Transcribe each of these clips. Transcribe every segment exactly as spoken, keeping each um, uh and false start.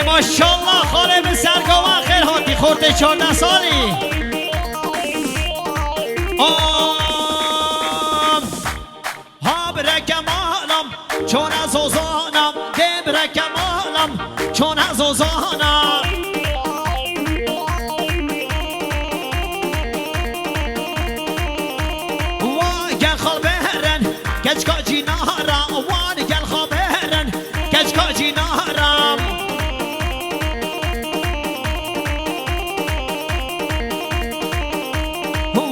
Maşallah, xalê min Sergovan xêr hatî, xortê çardeh salî. Am. Ha bireke malam, çone zozanam, dê bireke malam, çone zozanam. Wa gel xal beren, keçka cînara, wan gel xal beren, keçka cînara.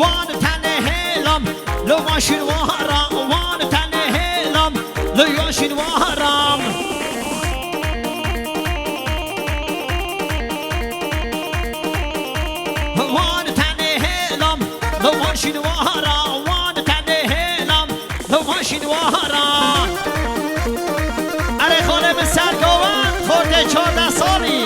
Wan tenê hêlam, lo maşîn wara, wan tenê hêlam, lo yaşîn wara. Wan tenê hêlam, lo maşîn wara, wan tenê hêlam, lo maşîn wara. Erê xalê min Sergovan, xortê çardeh salî.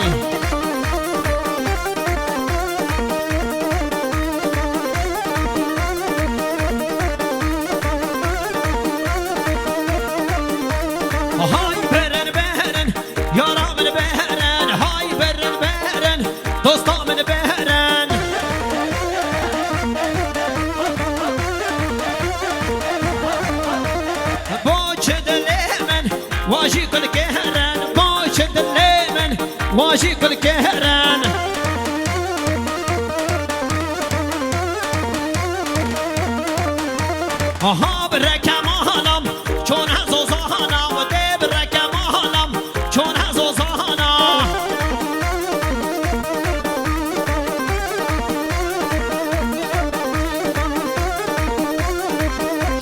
Hay berin berin, yara min berin, hay berin berin, dosta min berin. Bo çi dilê min, wa jî gul kerin, bo çi dilê min, wa jî gul kerin. Aha, bireke malam, çone zozana, dê bireke malam, çone zozana.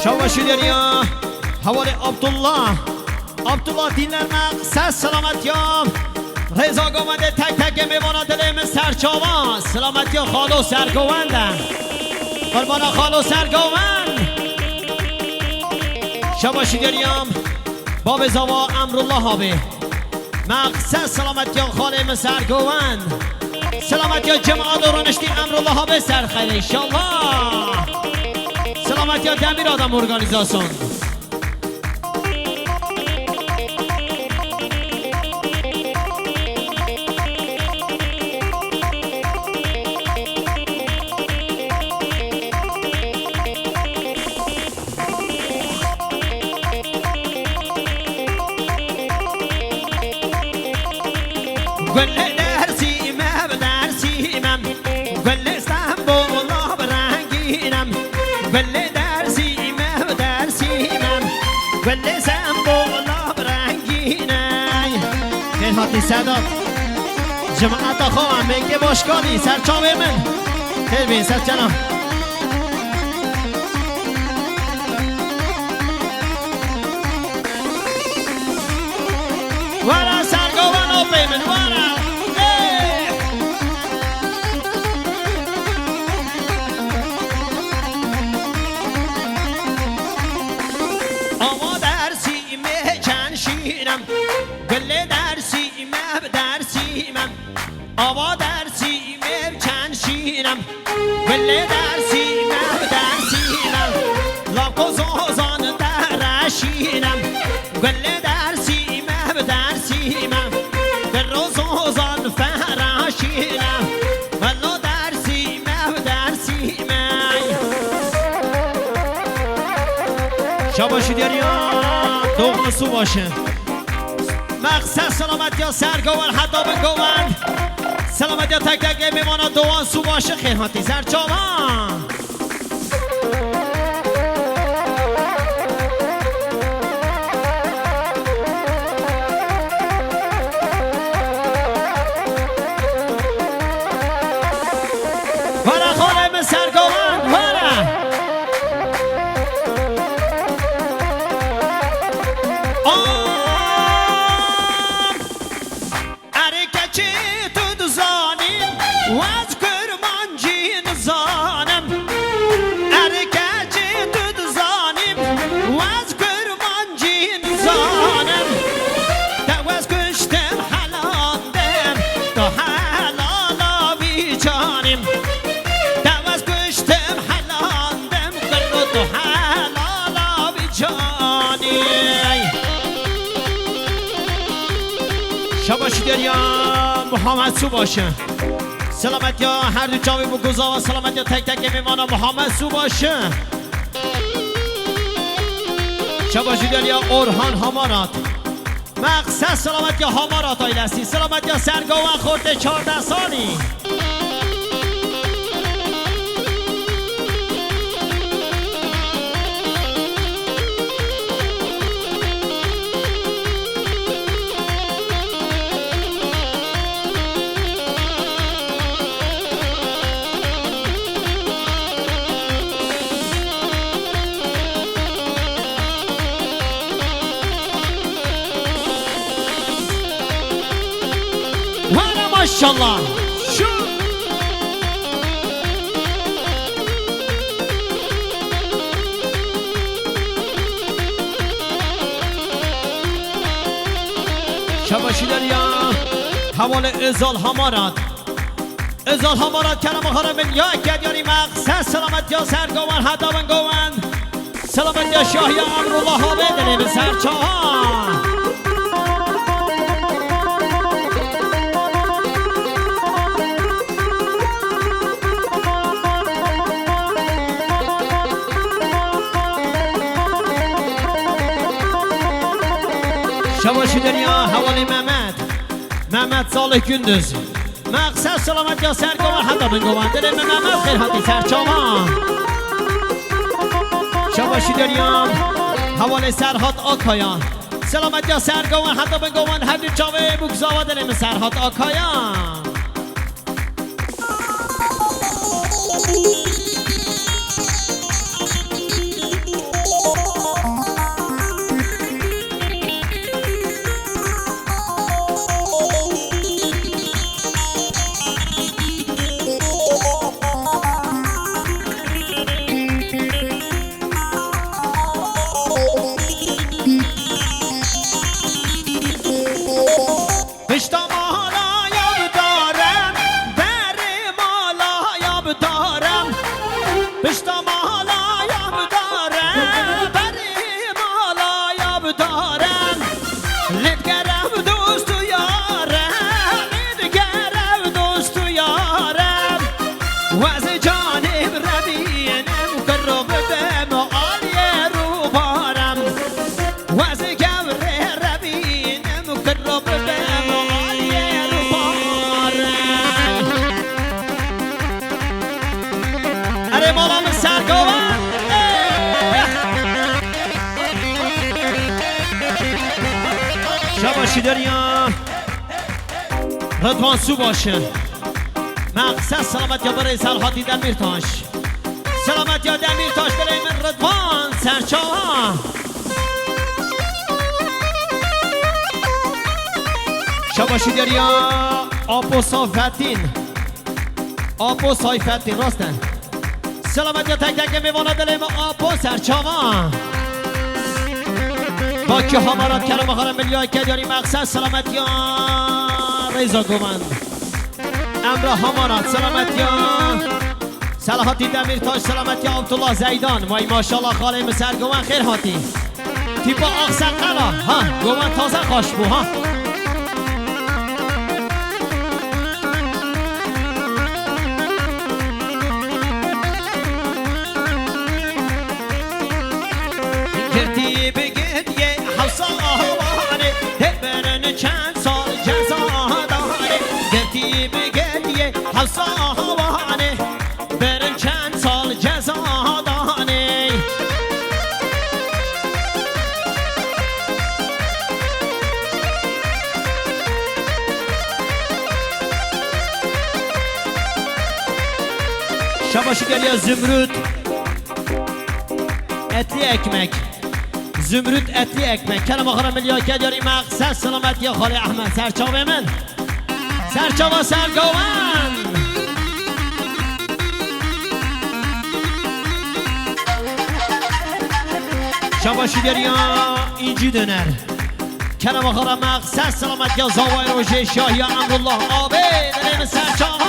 Şabaş derya, hevalê Abdullah. Abdullah Dîner me qise selametya. Rêza govendê tek tek ê mêvana dilê min serçava. Selametya xalo Sergovend e. Qurbana xalo Sergovend. Şabaşî deriyam. Babê zava Emrullah abi. Me qise selametya xalê min Sergovend. Selametya cemaat û rûniştî Emrullah abi ser xeyrê inşallah. Selametya Demir Adam Organizasyon. Gulê Dersîme bi Dersîme, gulê Stenbola bi rengîne, gulê Dersîme bi Dersîme, gulê Stenbola bi rengîne. Xêr hatî Sedat. Cemaeta xwe em ê kê başkanî ser çavê min. Xêr bê ser çena. Were Sergovan opê min, were. Ê! Ama Dersîmê çend şîn e, gulê Dersîme bi Dersîme. Ava Dersîmê bi çend şîn e, gulê Dersîme bi Dersîme. Lako zozan dere şîn e, gulê Dersîme bi Dersîme. Diro zozan fere şîn e, velo Dersîme bi Dersîme. Şabaşî derya, doğan su başı. Me qise selametiya Sergovan heta Bingovan. Selametiya tek tek ê mêvana Doğan Subaşı xêr hatî ser çavan. Were xalê min Sergovan, were. Am! Erê keçê tu dizanî, ez kurmancî nizanim. Çabaşî deriya Muhammed Subaşı. Selametiya her du çavê Bukuzava, selametiya tek tekê mêvana Muhammed Subaşı. Çabaşî deriya Orhan Hamarat. Mexses selametiya Hamarat ailesi, selametiya Sergawan xortê çardeh salî. Were maşallah. Şu. Şabaşî deriya hevalê Özal Hamarat. Özal Hamarat kerema xwe re min ya eke diyarî Mexses selametiya Sergawan heta Bingawan. Selametiya Şahiya Emrullah abi dilê min serçawa. Şabaşî deriya hevalê Mehmet. Mehmet Salih Gündüz. Mexses selametiya Sergawan heta Bingawan. Dilê min Mehmet xêr hatî serçawa. Şabaşî deriya hevalê Serhat Akaya. Selametiya Sergawan heta Bingawan, her du çavê Bukuzava dilê min Serhat Akaya. Pişta mala ya bidare, berê mala ya bidare. Pişta mala ya bidare, berê mala ya bidare. Lê digerev dost û yare, lê digerev dost û yare. Wezê canê bi re bînim, kiro bibim aliyê rûbarem. Wezê gewrê re bînim, kiro bibim aliyê rûbarem. Erê mala min Sergawan. Şabaşî deriya Rıdvan Subaşı. Mexses selametiya birê Serhatî Demîrtaş. Selametiya Demîrtaş dilê min Rıdvan serçawa. Şabaşî deriya Apo Safettin. Apo Sayfettin, rast e. Selametiya tek tek mêvana dilê min Apo serçawa. Bakî Hamarat kerema xwe re min ya eke diyarî Mexses selametiya Rêza Govend. Emrah Hamarat selametiya Selahattin Demirtaş, selametiya Abdullah Zeydan. Vay maşallah xalê min Sergawan xêr hatî. Tîpa axseqela, ha, Govend taze xaş bû, ha. Girtî bi girtiyê hewsa awanê, tê birin çend sal ceza danê. Girtî bi girtiyê hewsa awanê, birin çend sal ceza danê. Şabaşî geliya Zümrüt. Etli ekmek. Zümrüt etli ekmek. Kerema xwe re min ya eke diyarî Mexses selametiya xalê Ehmed serçavê min. Serçava Sergawan. Şabaşî deriya Înci Döner. Kerema xwe re Mexses selametiya Zaway Rojê Şahiya Emrullah abê. Dilê min serçava.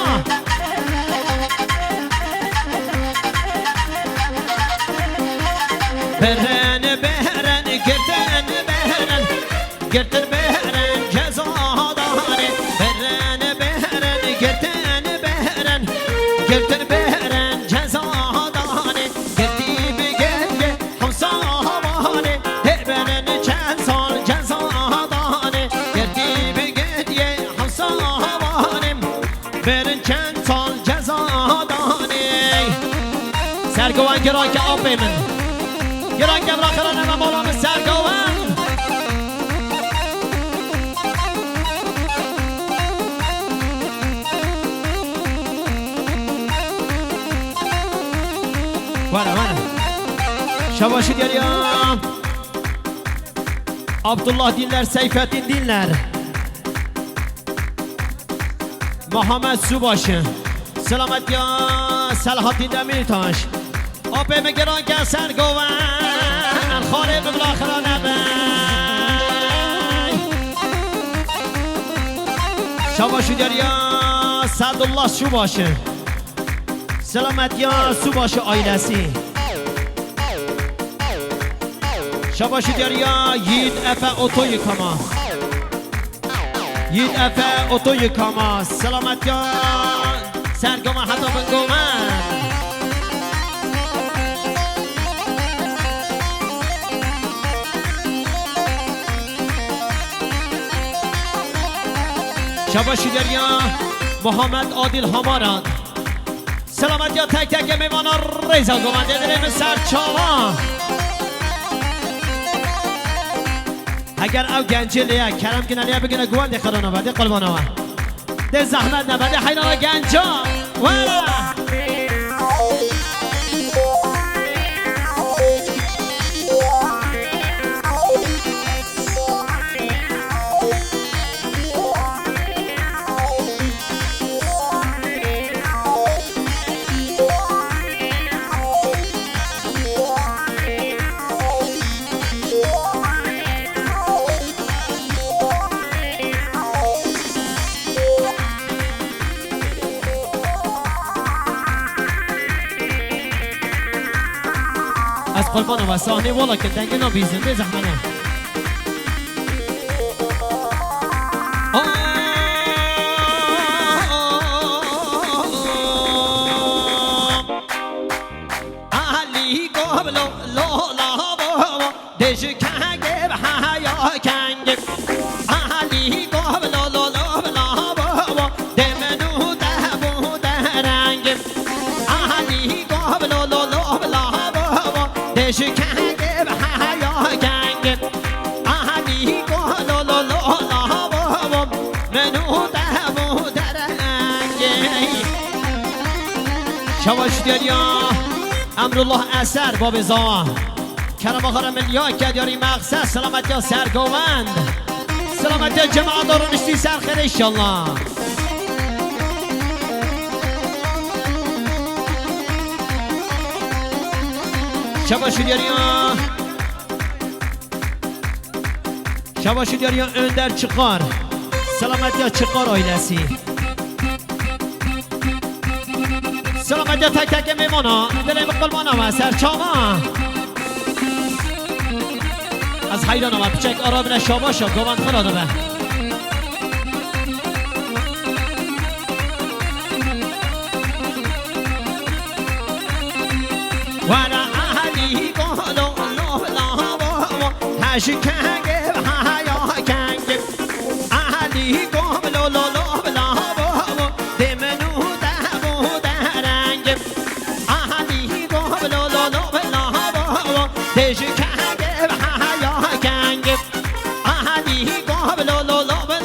Beren, beren, girtin beren. Girtin beren ceza da. Giranke apê min. Giranke biraxira neve mala min Sergovan. Were, were. Şabaşî diyariya. Abdullah Dinler, Seyfettin Dinler. Muhammed Subaşı. Selametiya Selahattin Demirtaş. Apê min Giranke Sergovan. Xalê min bila xira nebe. Şabaşî diyariya Sadullah Subaşı. Selametiya Subaşı ailesi. Şabaşî diyariya Yiğit Efe oto yıkama. Yiğit Efe oto yıkama. Selametiya Sergovan heta Bingovan. Şabaşî diyariya Muhammed Adil Hamarat. Selametiya tek tek mêvana rêza govendê dilê min ser çava. Heger ew gencê lê ye, kerem kine lê ye bigine govendê xirana ve, dê qulbana we. Dê zehmet nebe, dê heyrana genca. Were. Ez qurbana we sahnê wala ke dengê nabîzin, bê zehmene. Alî goblo lo la bo, dê ji kengê bi heya kengê. Alî goblo lo lo bi la bo, dê min û te bû derengê. Alî goblo lo lo bi la bo, dê ji kengê bi heya kengê. Alî goblo lo lo la bo, min û te bû derengê. Şabaş diyariya Emrullah Eser, babê Zawa. Kerema xwe re min ya ke diyarî mexse, selametiya Sergovend. Selametiya cemaeta rûniştî ser xêr inşallah. Şabaş diyariya. Şabaşî diyariya Önder Çıkar. Selametiya Çıkar ailesi. Selametiya tek tek mêvana. Dilê min qulbana we, serçava. Ez heyrana we, piçek ara bine şabaşa, govend xira dibe. Were ahlî golo lo la bo, heşi kenge haya kenge. Ahlî golo lo la bo, de menu de bu de renge. Ahlî golo lo la bo, de ji kenge haya kenge. Ahlî golo lo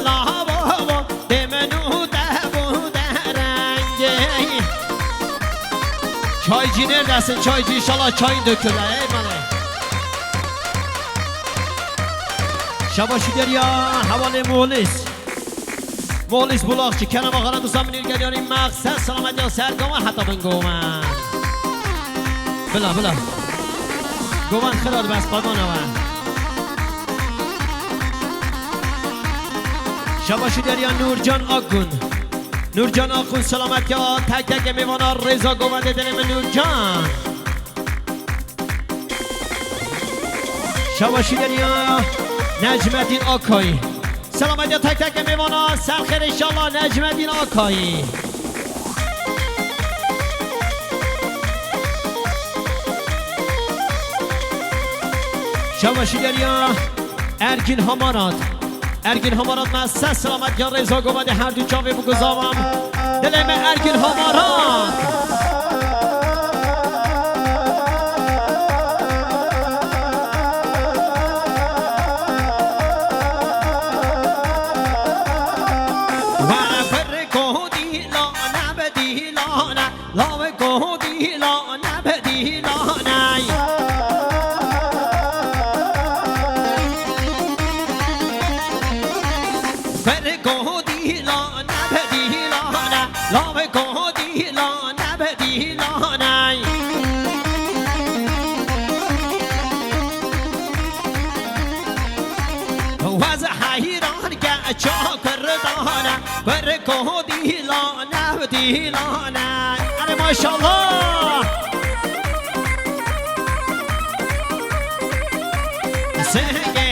la bo, de menu de bu de renge. Çaycî neredesin? Çaycî, inşallah çayın döküle. Ey bana. Şabaşî deriya hevalê Molis. Molis Bulakçı, Kerem Axara, Dusan Minîr Gelyarî, Mexse, Selamet ya Sergova, heta bin Gova. Bila, bila. Govan xira dibe, ez qadana we. Şabaşî deriya Nurcan Akgün. Nurcan Akgün, selamet ya tek tek mêvana rêza govendê dilê min Nurcan. Şabaşî deriya Necmettin Akay. Selamet ya tek tek mêvana, ser xêr inşallah Necmettin Akay. Şabaşî deriya Ergin Hamarat. Ergin Hamarat me ses selamet ya rêza govendê her du çavê bû guzavan. Dilê me Ergin Hamarat. Kurko dîlane be dîlane, laveko dîlane be dîlane. Wez heyran ke ça kurdane, kurko dîlane be dîlane. Erê maşallah. Singê